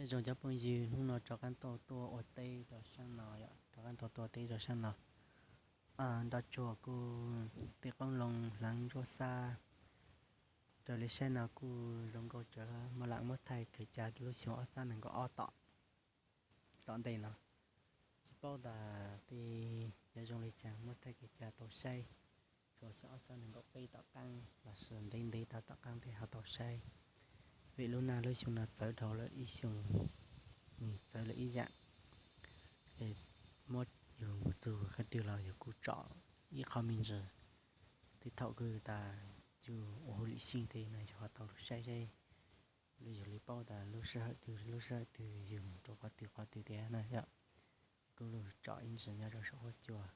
Zoo cov phooj ywg, hnub no rov qab tau tuaj ua teb rau sab no yom, rov qab tau tuaj ua teb rau sab no. Nroj tsuag kuj tej qoob loo hleev ntsuab xab. Raws li saib no kuj zoo nkauj tsawv, muaj lam muab thaij kev cai lub xyoo ob txhiab nees nkaum ob tom, tom ntej no. Tsis paub tas tej yuav zoo li cas, muab thaij kev cai tau saib, tsuas xyoo ob txhiab nees nkaum peb tom qab los sis ntev ntev tas tom qab tej ho tau saib. Vim lub nag lub xyoo no txawv dhau lawm ib xyoo, nws txawv lawm ib yam. Ces muab yus mus txug qhov twg los yus kuj tsom ib qho me ntsis. Tej thaum kws tas yus ua hauj lwm xyeej tej no yus ho tau saib seb yus li paub tas lub sij hawm twg lub sij hawm twg yus mus rau qhov twg qhov twg tiag na yom. Kuj lug tsom ib ntsis nyob rau saum huab cua.